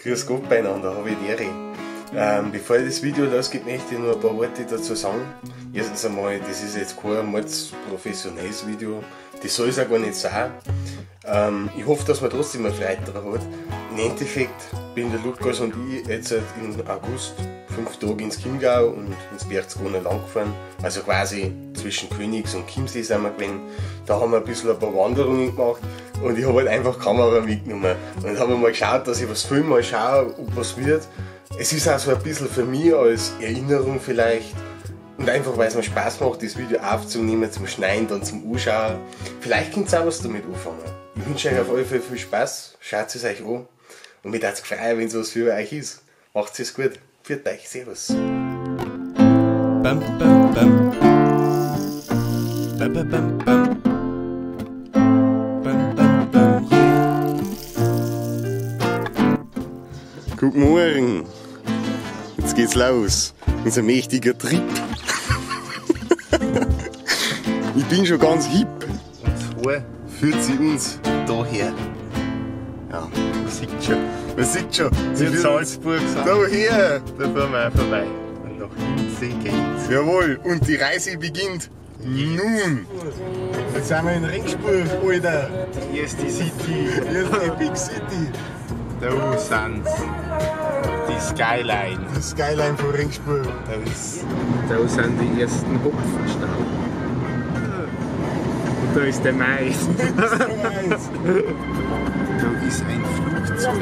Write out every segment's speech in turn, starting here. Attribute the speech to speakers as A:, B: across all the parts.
A: Grüß Gott beieinander, habe ich die Ehre. Bevor das Video losgeht, möchte ich nur ein paar Worte dazu sagen. Erstens einmal, das ist jetzt kein professionelles Video, das soll es auch gar nicht sein. Ich hoffe, dass man trotzdem eine Freude daran hat. Im Endeffekt bin der Lukas und ich jetzt im August 5 Tage ins Chiemgau und ins Berchtesgadener Land gefahren. Also quasi zwischen Königs und Chiemsee sind wir gewesen. Da haben wir ein bisschen ein paar Wanderungen gemacht und ich habe halt einfach Kamera mitgenommen. Und habe mal geschaut, dass ich was filme, mal schaue, ob was wird. Es ist auch so ein bisschen für mich als Erinnerung vielleicht. Und einfach, weil es mir Spaß macht, das Video aufzunehmen, zum Schneiden, dann zum Anschauen. Vielleicht könnt ihr auch was damit anfangen. Ich wünsche euch auf alle Fälle viel Spaß. Schaut es euch an. Und mich würde es freuen, wenn es was für euch ist. Macht es gut. Pfiat euch. Servus.
B: Bam, bam, bam. Bam, bam, bam, bam. Bam, bam, bam, yeah.
A: Guten Morgen. Jetzt geht's los. Unser mächtiger Trip. Ich bin schon ganz hip.
C: Und zwar
A: führt sie uns daher. Ja,
C: man sieht schon.
A: Man sieht schon.
C: Sie in Salzburg sind.
A: Daher.
C: Da fahren wir auch vorbei. Und nach Chiemsee geht's.
A: Jawohl, und die Reise beginnt nun. Jetzt sind wir in Regensburg, Alter.
C: Hier ist die City.
A: Hier ist die Big City.
C: Da sind's. Die Skyline.
A: Die Skyline von Regensburg.
C: Da sind die ersten Hopfenstauben. Und da ist der Mais. Da ist ein Flugzeug.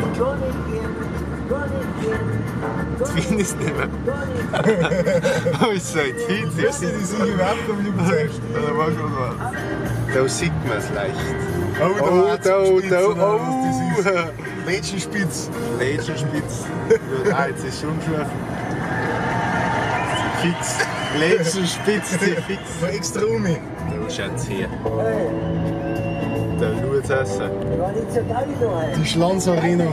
C: Jetzt finde ich es nicht mehr. Oh, ist so ein Titel.
A: Weißt du, die sind überhaupt am Flugzeug.
C: Da war schon was. Da sieht man es leicht.
A: Oh, da,
C: oh, da, oh.
A: Lätschenspitz.
C: Lätschenspitz. Ah, jetzt ist schon scharf. Fix. Lätschenspitz, die fix.
A: War extra um mich.
C: Da schaut's her. Da schaut's raus.
A: Die Schlanz Arena.